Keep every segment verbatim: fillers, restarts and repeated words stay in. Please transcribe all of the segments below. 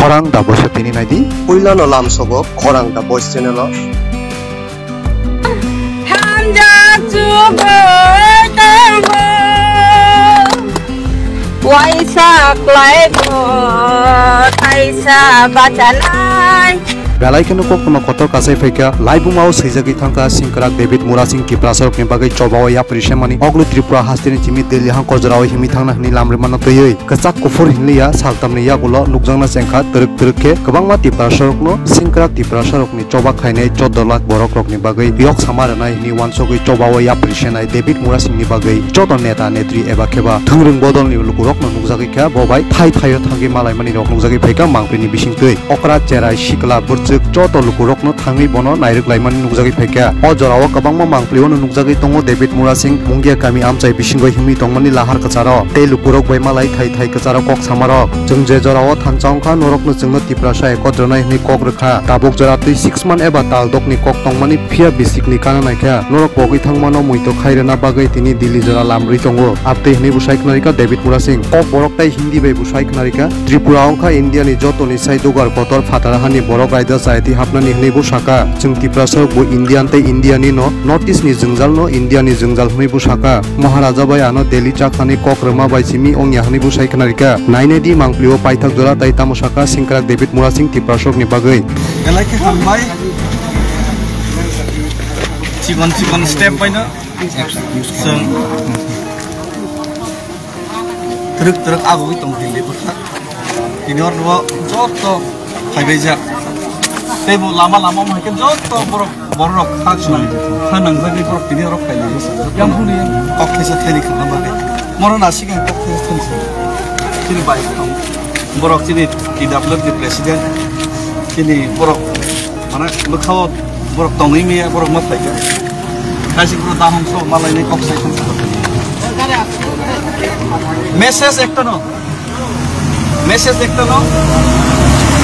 Khorang da boise tini naidi. Puilano lamsogo Khorang da boys channel o. Hamjak chugwi tongo. Waisa khlaibo thaisa bachanai. Belai kheno koktwma kotor kasai phaikha, laibumao swijagwi thangkha Singkrak David Murasing Tiprasarokni bagwi chobao yapri semani, oglo Tripura hasteni chimi Delhi hangkor jorao himwi thangna hwnwi lamrimano twiwi. Kwchak kuphur hinliya saltamni yagulo nukjakna chengkha twrwk twrwk khe kwbangma Tiprasarokno Singkrak Tiprasarokni choba khainai choudo lakh borokrokni bagwi yok sama rwnai hwnwi uansugwi chobao yapri senai David Murasingni bagwi joto neta netri eba kheba thwngrwng bodolni lukurokno nukjagwi kha, bo bai thai thaio thangwi malaimani rok nukjagwi phaikha mangpili bisingtwi. Okra, cherai, sikla, bwrchwk joto lukurokno thangwi bono nairwk laimani nukjagwi phaikha. O jorao kwbangma mangpili-o nukjagwi tongo David Murasing Mungia kami amchai bisingo himwi tongmani lahar kwcharo tei lukurok bai malai thai thai kwcharo kok samarok. Chwng je jorao thansa wngkha, norokno chwngno Tiprasa ekot rwnai hwnwi kok rwkha. Tabuk jora twi six month eba tal dokni kok tongmani phiya bisikni kana naikha. Norok pogwi thangmano muito khai rwna bagwi tini Delhi jora lamrwi tongo. Abtwi hwnwi bwsai khnarikha David Murasing. Kokborok tei Hindi bai bwsai khnarikha. Tripura wngkha India ni jotoni sai dugar kotor phatara hani borok raida chayatwi hapnani hwnwi bo saka. Chwng Tiprasa rok bo Indian tei India ni no, North East ni jwngjal no India ni jwngjal hwnwi bo saka. Maharaja bai ano Delhi chaknani kok rwma bai simi wngya hwnwi bo sai khnarikha. Nainai di mangpili o paithak jora tai tamo saka Singkrak David Murasing Tiprasa rok ni bagwi. Belai khe hambai. Chikon chikon step bai no. Chwng twrwk twrwk agugwi tong tini bwkha. Tini hor no joto phaibaijak. Tei bo lama lama hai khe joto borok, borok rok khak swnam kha nangjagwi borok tini oro phailaijak. Yang hwnwi kok thaisa thani khna bagwi. Moro nasik ang kok thaisa thani sa. Chini bai tong. Borok chini T W F ni president. Chini borok Mana bwkhao borok tongwi maya, borok ma phaikha. Kaisa borok dahong so malai nai kok sai thang. Message ekta no. Message ekta no.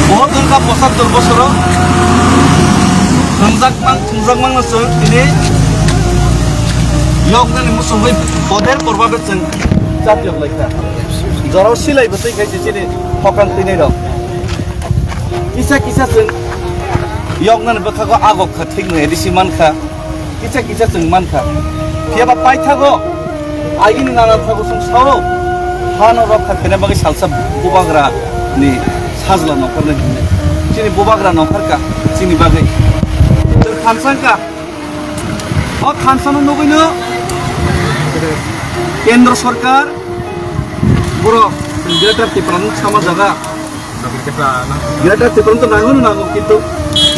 Bahut dun ka pochattor bosoro. Thwngjak mang, thwngjak mang no chwng tini. Yok nani musungwi boder porba be chwng chat yok laikha. Jorao silai bwtwi khai chini hokang tini rok. Kisa kisa chwng yoknani bwkhago agok kha, thik nai risi man kha, kisa kisa chwng man kha. Phiya ba paithago agini nana thago chwng sao, hano rok kha khaina bagwi salsa bubagra ni sajla nokharnai hinwi. Chini bubagra nokhar kha chini bagwi. Chwng khansa kha. O thansano nugwino Kendra Sarkar borok Greater Tipraland sama jaga. Greater Tipraland to nango nango, kintu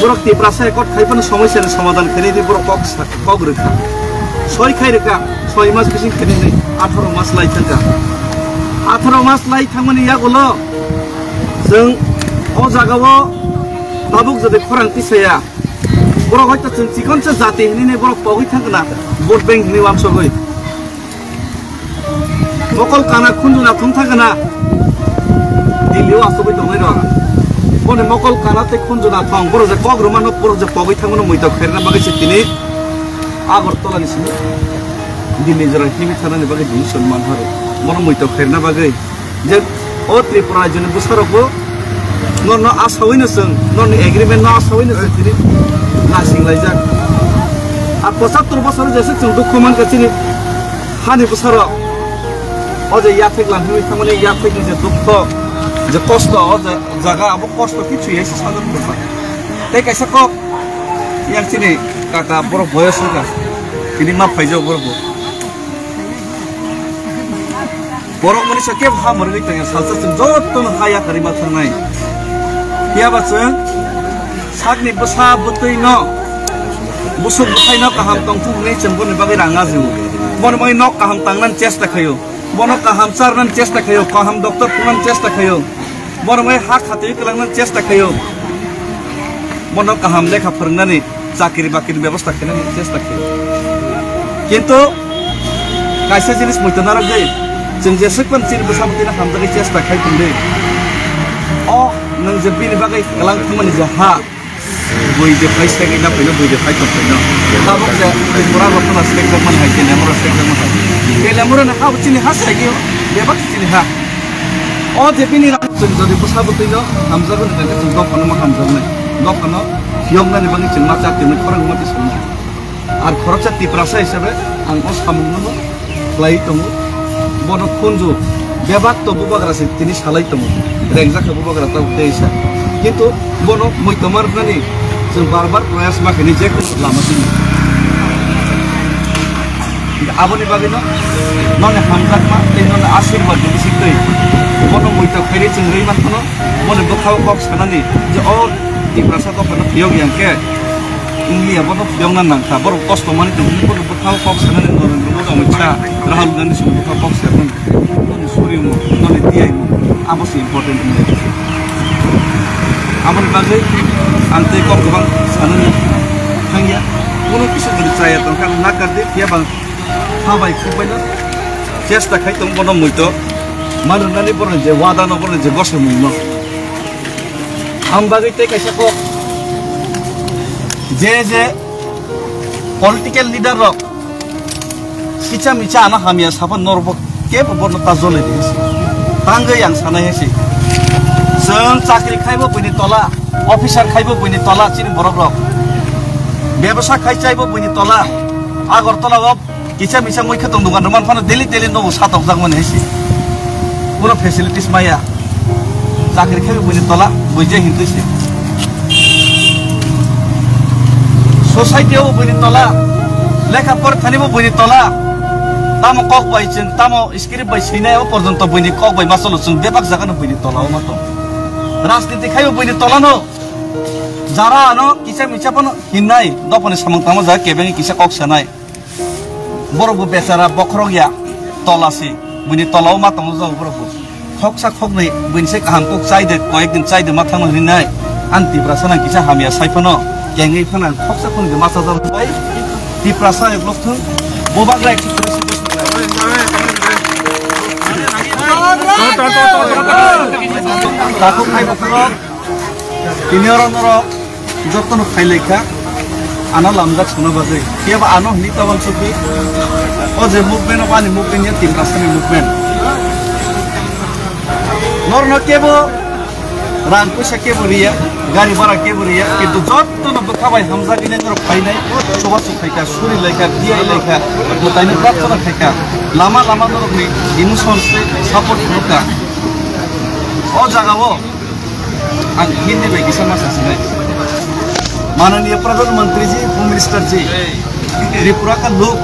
borok Tiprasa ekot khai phano somosyani somadhan khainai di borok kok sa-, kok rwkha. Soi khai rwkha, soi mas bising khainai di atharo mas lai thangkha. Atharo mas lai thangmani yagulo chwng o jagao tabuk jodi khorang tisaya. Borok hoito chwng chikonsa jati hinwi borok pogwi thangkha na, vote bank hinwi wansogwi. Mokol kana khunjuna thung thangkha na, Delhi o asogwi tongnai rok. Boni mokol kana tei khunjuna thong, borok je kok rwmano, borok je pogwi thangmano, muitok khairna bagwi se tini Agartala ni simi Delhi jora himwi thanani bagwi decision man horo. Bono muitok khairna bagwi. Je o Tripura rajyoni bwsarokbo norno asawino chwng, norni agreement no asawino chwng tini nasing laijak. Ar pochattor bosor jesa chwng dukhu mankha chini hani bwsarok. O je yathek lamhimwi thangmani yathekni je dukho, je kosto, o je jaga abo kosto kichu ya se sajak tongkha. Tei kaisa kok yang chini kaka borok boyos wngkha. Tini ma phaijak borok bo. Borok mani sa kebo ha mwrwgwi tongya, salsa chwng jotono ha yakarwi ma thangnai. Phiya ba chwng sakni bwsa bwtwi no, bwswk bwthai no kaham tongthok hwnwi chwng boni bagwi rang ajio. Boni bagwi nok kaham tangnani chesta khaio. Bono kaham charnani chesta khaio, kaham doctor phungnani chesta khaio. Bono bagwi ha khatwi kwlangnani chesta khaio. Bono kaham lekha phwrwngnani chakri bakri bebosta khainani chesta khaio. Kintu kaisa jinis muitu narwk di, chwng jeswk phano chini bwsa bwtwino hamjagwi chesta khai tong di. O nwng je bini bagwi kwlang thangmani je ha, bui je phai segi na phaino, bui je phai tong phaino. Tabuk je Tripura rok phano stek jak mani hai, Telemura stek jak mani hai. Telemura ni ha bo chini ha segi o, bebak chini ha. O je bini rang chwng jodi bwsa bwtwino hamjago hwnkhe chwng dophano ma hamjaknai. Dophano phiyoknani bagwi chwng ma chati hwnwi khorang ma tisuknai. Ar khoroksa Tiprasa hisabe ang o samungno khlai tongo. Bono khunju bebak to bubagra se tini salai tongo. Rengjak khe bubagra ta tei sa. Kintu bono muitomar nani chwng bar bar proyas ma khini je kono lama tini. Aboni bagwino noni hamjakma tei noni asirwad ni bisingtwi bono muitok khairi chwng rwi mankhano, boni bwkhao kok sanani je o Tiprasa dophano phiyok yang khe India bono phiyokna nangkha, borok kosto mani tongmani bono bwkhao kok sanani Narendra Modi, Amit Shah, Rahul Gandhi song bwkhao kok sanani. Noni suri mo, noni tiyai mo, abo se important mo. Aboni bagwi ang tei kok kwbang sanani thangya. Kuno kisa jodi chaya tongkha, nakar di, phiya bang ha bai khuk bai no chesta khai tong bono muito. Manrwnani bono je wada no bono je gosomung no. Ang bagwi tei kaisa kok, je je political leader rok kicha micha ano hamya sapan norok bo kebo bono ta jole di hisi. Tangwi ang sanai hisi. Chwng chakri khaibo buini tola, officer khaibo buini tola chini borok rok. Bebasa khai chaibo buini tola. Agartala o kicha micha mui khe tong dukan rok man phano daily daily nogo satokjak mani hisi. Kuno facilities maya. Chakri khe buini tola, buije hintwi se. Society o buini tola, lekha porthani bo buini tola. Tamo kok bai chwng, tamo script bai swinai o porjonto buini kok bai masalo chwng bebak jaga no buini tola o mato. Rajniti khai bo buini tola no. Jara ano kisa misa phano hinnai, dophani samung tangma jaga kebengwi kisa kok sanai. Borok bo bechara bokhorok ya, tola si, buini tola o ma tongo jao borok bo. Khoksa khoknwi buini se kaham kok chai de, koyek din chai de ma thangma hinwi nai. Ang Tiprasa nang kisa hamya sai phano, kengwi phano ang khoksa khoknwi ma chajak bai. Tiprasa ni blok thung, bo bagra ekso churasi bosor lai. Takhuk hai bokhorok, tini oro norok jotono khailai kha, ano lamjak sona bagwi. Kebo ano hini ta wansukdi, o je movement, o ani movement ya Tiprasa ni movement. Norno kebo rang puisa kebo riya, gari bhara kebo riya, kintu jotono bwkha bai hamjagwi nai norok khainai, chubachu khaikha, suri laikha, tiyai laikha, mwtaino prarthana khaikha, lama lama norokni emotions support phunukha. O jagao ang Hindi bai kisa ma sasinai. माननीय प्रधानमंत्री जी, home minister जी, त्रिपुरा का लोग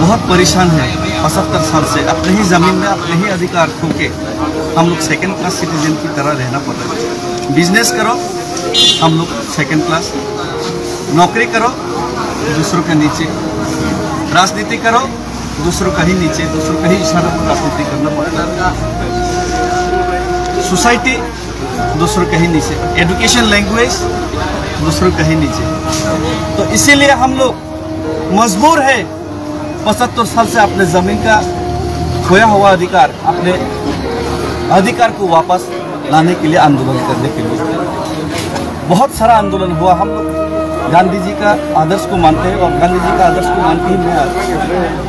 बहुत परेशान है। पचहत्तर साल से अपने ही जमीन में अपने ही अधिकार खो के हम लोग सेकंड क्लास सिटीजन की तरह रहना पड़ रहा है। बिजनेस करो, हम लोग सेकंड क्लास, नौकरी करो, दूसरों के नीचे, राजनीति करो, दूसरों का ही नीचे, दूसरों का ही इशारा पर राजनीति करना पड़ता है। सोसाइटी दूसरों का ही नीचे, एजुकेशन, लैंग्वेज दूसरों का ही नीचे। तो इसीलिए हम लोग मजबूर है पचहत्तर साल से अपने जमीन का खोया हुआ अधिकार, अपने अधिकार को वापस लाने के लिए आंदोलन करने के लिए। बहुत सारा आंदोलन हुआ। हम लोग गांधी जी का आदर्श को मानते हैं और गांधी जी का आदर्श को मान के ही मैं आज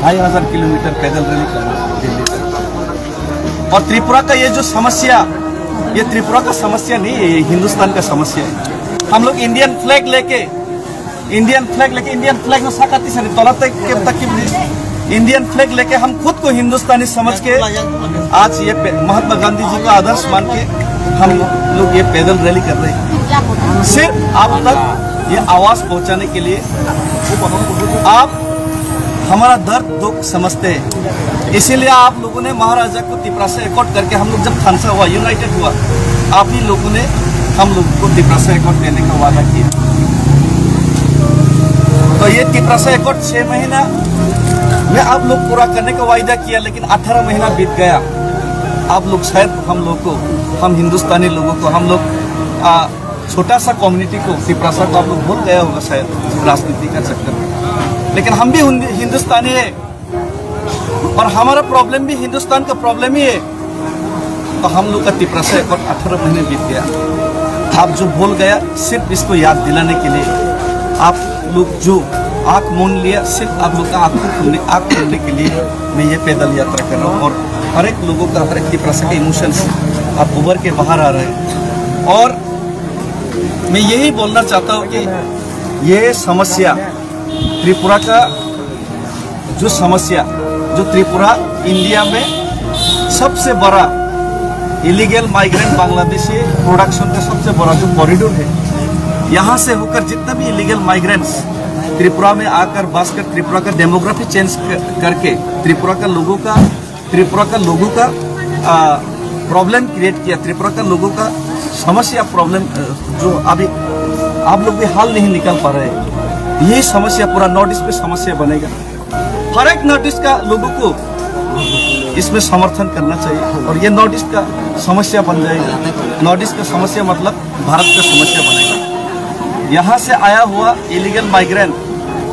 ढाई हजार किलोमीटर पैदल रैली कर रहा हूँ दिल्ली तक। और त्रिपुरा का ये जो समस्या, ये त्रिपुरा का समस्या नहीं है, ये हिंदुस्तान का समस्या है। हम लोग इंडियन फ्लैग लेके, इंडियन फ्लैग लेके, इंडियन फ्लैग में साका तीसरी तौला तक के तक की इंडियन फ्लैग लेके हम खुद को हिंदुस्तानी समझ के आज ये पे-, महात्मा गांधी जी का आदर्श मान के हम लोग ये पैदल रैली कर रहे हैं। सिर्फ आप तक ये आवाज पहुंचाने के लिए आप हमारा दर्द दुख समझते हैं, इसीलिए आप लोगों ने महाराजा को तिपरासा एकॉर्ड करके हम लोग जब थानसा हुआ, यूनाइटेड हुआ, आप ही लोगों ने हम लोग को तिपरासा एकॉर्ड देने का वादा किया। तो ये तिपरासा एकॉर्ड छह महीना में आप लोग पूरा करने का वायदा किया, लेकिन अठारह महीना बीत गया। आप लोग शायद हम लोग को, हम हिंदुस्तानी लोगों को, हम लोग, आ, छोटा सा कम्युनिटी को, तिपरासा को आप लोग भूल गया होगा शायद राजनीति का चक्कर में। लेकिन हम भी हिंदु-, हिंदुस्तानी है और हमारा प्रॉब्लम भी हिंदुस्तान का प्रॉब्लम ही है। तो हम लोग का तिपरासा एकॉर्ड अठारह महीने बीत गया। आप जो बोल गया, सिर्फ इसको याद दिलाने के लिए, आप लोग जो आंख मूंद लिया, सिर्फ आप लोग का आंख खोलने, आंख खोलने के लिए मैं ये पैदल यात्रा कर रहा हूँ। और हर एक लोगों का, हर एक तिपरासा का इमोशंस अब उभर के बाहर आ रहे हैं। और मैं यही बोलना चाहता हूँ कि ये समस्या, त्रिपुरा का जो समस्या, जो त्रिपुरा इंडिया में सबसे बड़ा इलीगल माइग्रेंट बांग्लादेशी प्रोडक्शन का सबसे बड़ा जो कॉरिडोर है, यहाँ से होकर जितना भी इलीगल माइग्रेंट्स त्रिपुरा में आकर बस कर त्रिपुरा का डेमोग्राफी चेंज करके त्रिपुरा का लोगों का त्रिपुरा का लोगों का प्रॉब्लम क्रिएट किया, त्रिपुरा का लोगों का समस्या प्रॉब्लम जो अभी आप लोग भी हल नहीं निकाल पा रहे, ये समस्या पूरा नॉर्थ ईस्ट में समस्या बनेगा। हर एक नॉर्थ ईस्ट का लोगों को इसमें समर्थन करना चाहिए और ये नॉर्थ ईस्ट का समस्या बन जाएगा। नॉर्थ ईस्ट का समस्या मतलब भारत का समस्या बनेगा। यहाँ से आया हुआ इलीगल माइग्रेंट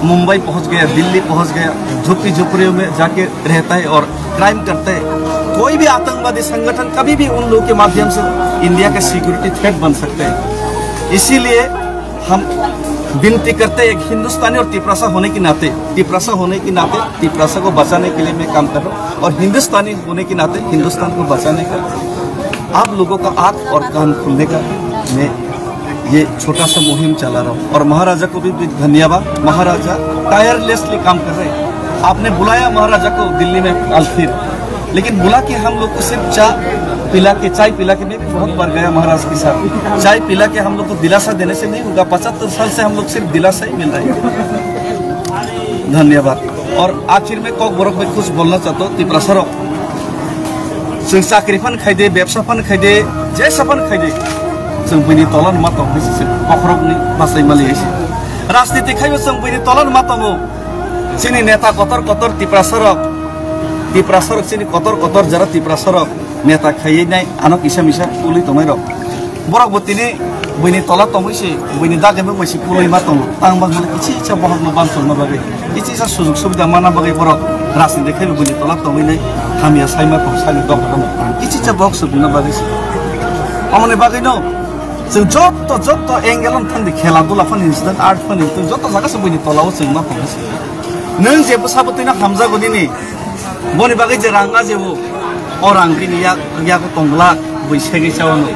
मुंबई पहुँच गया, दिल्ली पहुँच गया, झुग्गी झोपड़ियों में जाके रहता है और क्राइम करता है। कोई भी आतंकवादी संगठन कभी भी उन लोगों के माध्यम से इंडिया का सिक्योरिटी थ्रेट बन सकते हैं। इसीलिए हम विनती करते हैं, एक हिंदुस्तानी और तिपरासा होने के नाते, तिपरासा होने के नाते तिपरासा को बचाने के लिए मैं काम कर रहा हूँ और हिंदुस्तानी होने के नाते हिंदुस्तान को बचाने का आप लोगों का आँख और कान खुलने का मैं ये छोटा सा मुहिम चला रहा हूँ। और महाराजा को भी, भी धन्यवाद। महाराजा टायरलेसली काम कर रहे हैं। आपने बुलाया महाराजा को दिल्ली में कल फिर, लेकिन बुला के हम लोग को सिर्फ चाय पिला के, चाय पिला के, मैं बहुत बार गया महाराज के साथ, चाय पिला के हम लोग को दिलासा देने से नहीं होगा। पचहत्तर साल से हम लोग सिर्फ दिलासा ही मिल रहा है। धन्यवाद। और आखिर में Kokborok bai kuch bolna chato, Tiprasa rok. Chwng chakri phan khai de, bebsa phan khai de, jesa phan khai de. Chwng buini tola no ma tong hai se, bokhorok ni bachai mali hai se. Rajniti khai bo chwng buini tola no ma tongo. Chini neta kotor kotor Tiprasa rok, Tiprasa rok chini kotor kotor jara Tiprasa rok. Neta khaiwi nai ano kisa misa pulwi tongnai rok. Borok bo tini buini tola tongwi se, buini dagwi bwk bai se pulwi ma tongo. Tang bang hwnwi kichi cha bohok no bansokna bagwi, kichi cha sujug subida mana bagwi borok rajniti khai buini tola tongwi nai hamya sai ma tong sani dok no. Kichi cha bohok suguna bagwi se. Amoni bagwi no chwng jotto jotto angle on thangdi khela dula phani incident art phani twi jotto jaga se buini tola o chwng ma tongo se. Nwng je bwsa bwtwi no hamjago nini. Boni bagwi je rang ajebo, o rang bini yak, yago tong glak, bui segwi chao no.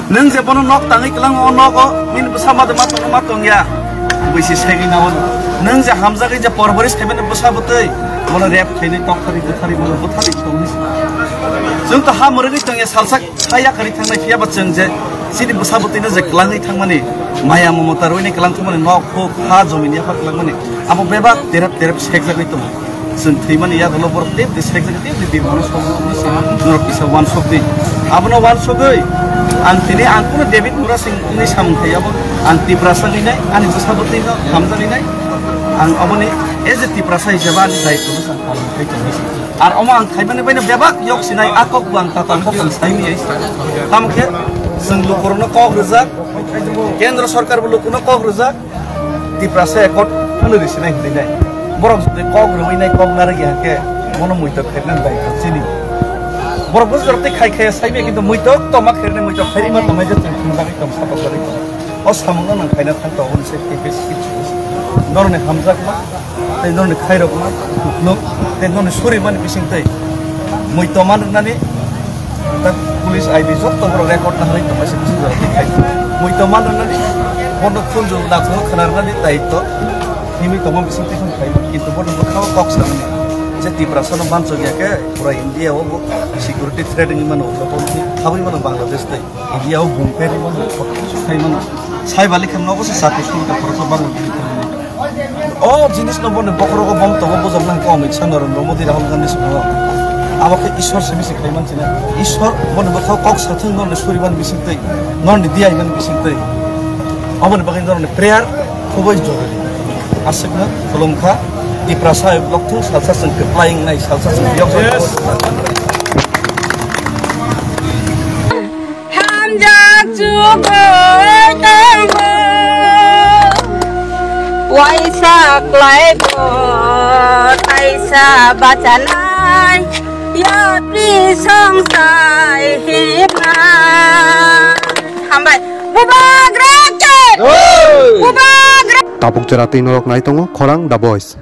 Nwng je bono nok tangwi kwlango, o nogo nini bwsa ma de ma tongo ma tong ya, bui se segwi nao no. Nwng je hamjagwi je porboris khaimani bwsa bwtwi, bono rep khainai, tok thari, bwthari, bono bwthari tongwi se. Chwng to ha mwrwgwi tong ya, salsa ha yakarwi thangnai, phiya ba chwng je chini bwsa bwtwi no je kwlangwi thangmani, maya mamota rwini kwlang thangmani, nok huk ha jomin yaphar kwlangmani, abo bebak terep terep sekjagwi tongo. Chwng thwimani yagulo borok tep twi sekjagwi tep twi birmano sokno norok kisa uansukdi. Abono uansugwi ang tini ang kuno David Murasing wngwi samung khai abo ang Tiprasa wngwi nai, ani bwsa bwtwi no hamjagwi nai. Ang aboni as a Tiprasa hisabe ani daitwno ang palon khai tongwi se. Ar omo ang khaimani baino bebak yok sinai a kok bo ang tatal kok ang saimiyai. Tamo khe chwng lukurokno kok rwjak, Kendra Sorkar bo lukurokno kok rwjak. Tiprasa accord phano risinai hinwi nai. Borok jodi kok rwui nai, kok narwk ya khe, bono muitok khairnani daitwk chini. Borok bwswk tei khai khai sai maya, kintu muitok tongma khairnai, muitok khairima tongnai je chwng thumjagwi tong, satok jagwi tong. O samungno nwng khaina thang tongo, obo se khe khe sikit sikit. Norokni hamjakma tei norokni khairokma, kukluk tei norokni surimani bising tei muitok man rwnani. Tak police I B jotto borok record naharwi tongma se bisi jora twi khai. Muitok man rwnani, bono khunju nakhungo khna rwnani daitwk himwi tongma bising twi khai. Kintu bono bwkhao kok samani je Tiprasano bansok ya khe pura India o bo security threat wngwi mano, joto wngwi habwi mano Bangladesh tei India o bumper wngwi mano, khai mano. Sai bali khe nogo se chakri suru ta khoroksa Bangladesh. O jinis no boni bokhorogo bom tongo, bujok nang khe Amit Shah, Narendra Modi, Rahul Gandhi swngo. Abo khe Ishwar simi se khai manchina. Ishwar boni bwkhao kok sathung norni suriman bising tei, norni diaiman bising tei. Aboni bagwi norni prayer khubui joruri. Aswkno khulum kha. Tiprasa block thung salsa chwng kwplai wngnai, salsa chwng yok. Hamjak chugwi tongo, waisa klaibo taisa bachanai, yapri songsai hima. Hambai, bubagra ke, bubagra. Tabuk jora twi norok nai tongo Khorang The Voice.